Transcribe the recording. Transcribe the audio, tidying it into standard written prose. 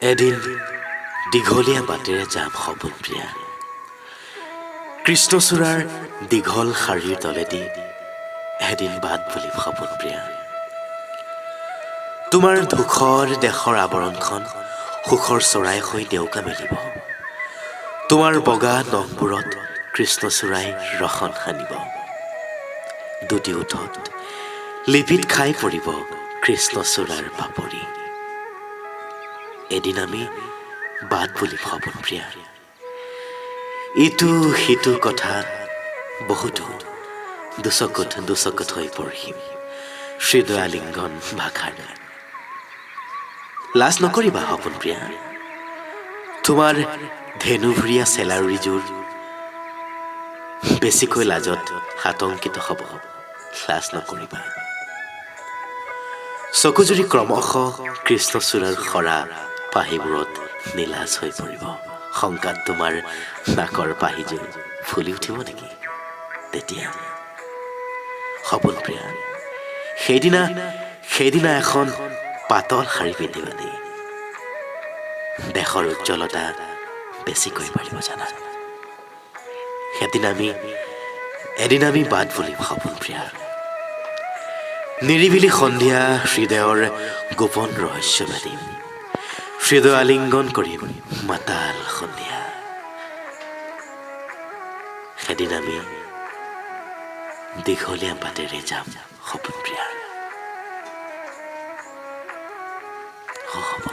এদিন দীঘলীয়া বাটেৰে যাম সপোন প্ৰিয়া, কৃষ্ণচূড়াৰ দীঘল শাৰীৰ তলেদি এদিন বাট বুলিম সপোন প্ৰিয়া। তোমাৰ ধূসৰ দেশৰ আৱৰণখন সুখৰ চৰাই হৈ ডেউকা মেলিব। তোমাৰ বগা নখবোৰত কৃষ্ণচূড়াই ৰসন সানিব। দুটি ওঠত লিপিত খাই পৰিব কৃষ্ণচূড়াৰ পাপৰি। এদিন আমি বাট বুলিম সপোন প্ৰিয়া, ইটো সিটো কথা বহুতো দুচকুত দুচকুত হৈ পঢ়িম হৃদয়ালিংগন ভাষাৰ। লাজ নকৰিবা সপোন প্ৰিয়া, তোমাৰ ধেনুভূৰীয়া চেলাউৰিযোৰ বেছিকৈ লাজত আতংকিত হ'ব। লাজ নকৰিবা। চকুজুৰি ক্ৰমশঃ কৃষ্ণচূড়াৰ সৰা পাহিবোৰত নীলাজ হৈ পৰিব। শংকাত তোমাৰ নাকৰ পাহিযোৰ ফুলি উঠিব নেকি তেতিয়া? সপোন প্ৰিয়া, সেইদিনা এখন পাতল শাৰী পিন্ধিবা দেই। দেশৰ উজ্জ্বলতা বেছিকৈ বাঢ়িব জানা। এদিন আমি বাট বুলিম সপোন প্ৰিয়া। নিৰিবিলি সন্ধিয়া হৃদয়ৰ গোপন ৰহস্য মেলিম, হৃদয় আলিংগন কৰিম মাতাল সন্ধিয়া। এদিন আমি দীঘলীয়া বাটেৰে যাম সপোন প্ৰিয়া। অ, সপোন।